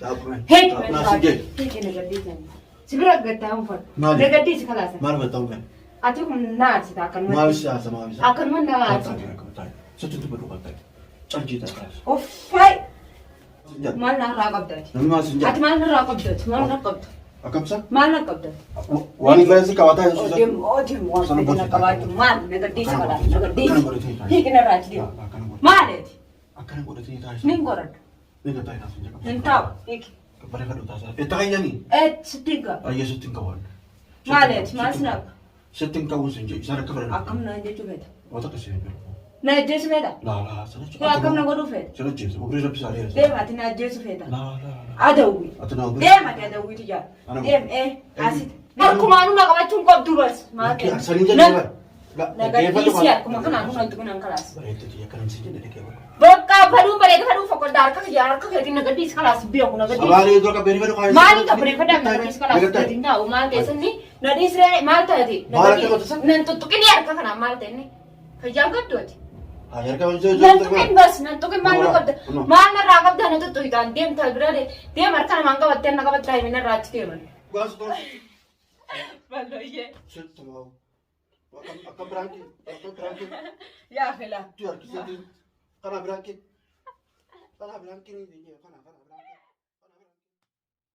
Hiiki Naaf sin jedhe. Hiiki na gadhiisi. Si bira gattaa hin fadhu. Maali? Na gadhiisi kalaasa. Maal battaa hin Ati kun na aarsita akkanumatti. Maal si aarsa maal isa? Akkanuma na aarsita. Sitti dubbatu qabda. Calqii ta'a. Uffay! Maal narraa qabda ati? Namni maal sin Ati jedhe? maal narraa qabda ati? Maal na qabda? Akkamsa? Maal na qabda? Waan influensi qabataa Odeem jechuudha. odeem waan Sana fedhe na godhi. qabaatu maal na gadhiisi Akkana kalaasa godhi. na gadhiisi. Akkana godhi. Hiiki narraa achi deemu. Akkana godhi. Maal ati? Akkana godhatanii taasisu. Nin godhadha. Ni gataa hin haasofne qabda. Hin taa'u. Hiiki. Bareeffadhu taasisaa. Itti fayyadami. Et sitti hin qabu. Ayyee sitti hin qabu. Maal ati? Maal si naqa? Sitti hin qabu sin jedhe. Isaan akka fedhan. Akkam na jechuu feeta? Wanta akkasii hin jiru. Na ajjeesu feeta? Laa laa sana Yoo akkam na godhuu feeta? Sana jeessa. Ogrii rabbi isaa dheeressa. Deema ati na ajjeesu feeta? Laa laa laa. Adawwi. Ati na ogrii. Deema ati adawwiitu jaa. Ana- Deem ee asitti. Harkumaanuu na qabachuun qabdu bas. Maal ta'e? Saniin jedhe bara. Na gadhiisi harkuma kanaan nu tuqinaan kalaas. Bareedduu akkanam si jedhe dhaggeeffadhu. Bakka fadhuun bareeda fadhuun foqoddaa harka kiyya harka keetiin na gadhiisi kalaas beeku na gadhiisi. Sabaalee dura qabee fadhu kaayee. Maali qabreeffadhaan na gadhiisi kalaas gadi taa'u maal ta'e sanni na dhiisree maal ta'e Maal akka goote san? nan tuttuqinii harka kanaan maal ta'e inni fayyaan qabdu ati. Harka hojii Nan tuqin bas nan tuqin maal na qabda No. maal narraa qabda na tuttuqitaan deemta bira deem harka namaan qabattee na qabattaa himi narraa achi deeman. Bal'ooyyee. Akkam biraankii akkam biraankii Yaa fila. tu harkiseetiin kana biraankii kana biraankii kana kana.